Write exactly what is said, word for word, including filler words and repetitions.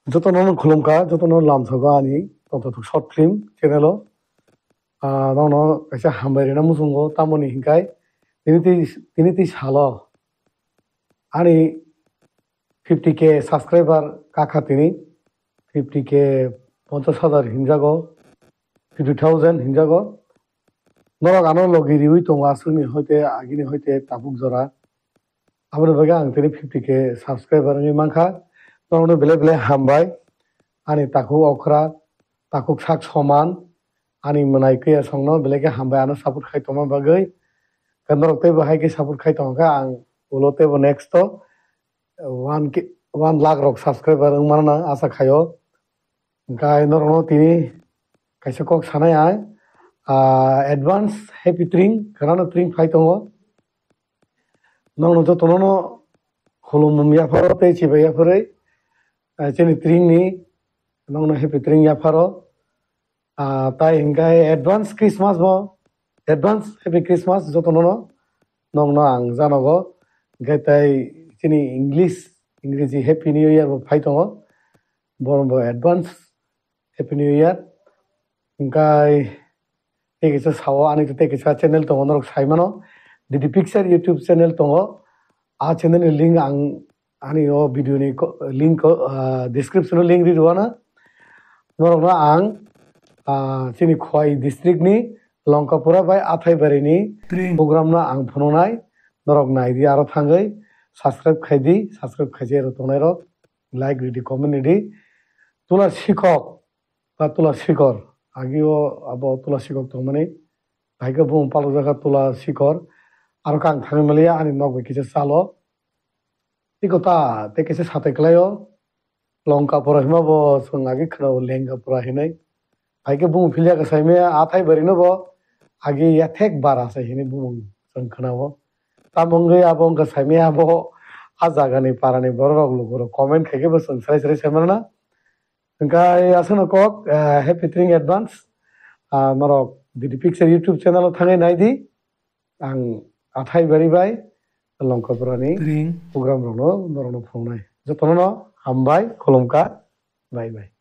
Jotono no khulumkha, jotono lamsogo ani Tongthok Short Film channel o. Ah, nono kaisa hambai rina muchungo, tamoni hinkai tini tei, tini tei salo ani fifty K subscriber kakha tini, fifty K ponchas hajar hinjago, fifty thousand hinjago. Norok ano logi riwi tongo aswkni hoite agini hoite tabuk jora. Aboni bagwi ang tini fifty K subscriber wngwi mankha. Norokno belai belai hambai. Ani takhuk okra, takhuk sak soman, ani mwnai kwya songno belai khe hambai ano support khai tongma bagwi. Khe norok teibo hai khe support khai tongkha ang ulo teibo next o one K, one lakh rok subscriber wngmano nang asa khaio. Hwnkhe norokno tini kaisa kok sanai ang, ah, advance happy tring, khwnano tring phai tongo. Nokno jotono no khulumung yapharo tei chibai yapharwi, ah, chini tring ni nokno happy tring yapharo. Ah, tai hwnkhe advance Christmas bo, advance happy Christmas jotono no. Nokno ang janogo, hwnkhe tai chini English, Ingreji Happy New Year bo phai tongo. Borok bo advance Happy New Year. Hwnkhe tei kisa sao, ani tei kisa channel tongo, norok sai mano. D D Picture YouTube channel tongo. A channel ni link ang ani o video ni ko-, link ko, ah, description o link ri rwano. Norokno ang, ah, chini Khowai district ni Longkapura bai Athaibari ni Tring. Program no ang phunuknai. Norok nai di, aro thangwi subscribe khai di, subscribe khai je rok tongnai rok like ri di, comment ri di. Tula sikhok ba tula sikor, agi o abo tula sikok tongmani, hai khe bumung palok jakha tula sikor, aro khe ang thangwi maliya ani nok bai kisa chalo. Tei kota tei kisa satai kwlaio, Longkapura hinma bo chwng agi khwnao Lengkapura hinwi. Hai khe bumung philia khe saimaya Athaibari no bo agi yathek bara se hinwi bumung chwng khwnao. Tamo wngwi abo wngkha saimaya abo a jagani parani borok rok lukurok comment khai khe bo chwng srai srai sai mano na. Hwnkhe aswkno kok, eh, happy tring advance. Ah, norok D D Picture YouTube channel o thangwi nai di. Ang Athaibari bai Longkapura ni Tring. Program rokno norokno phunuknai. Jotono no hambai, khulumkha. Bye bye.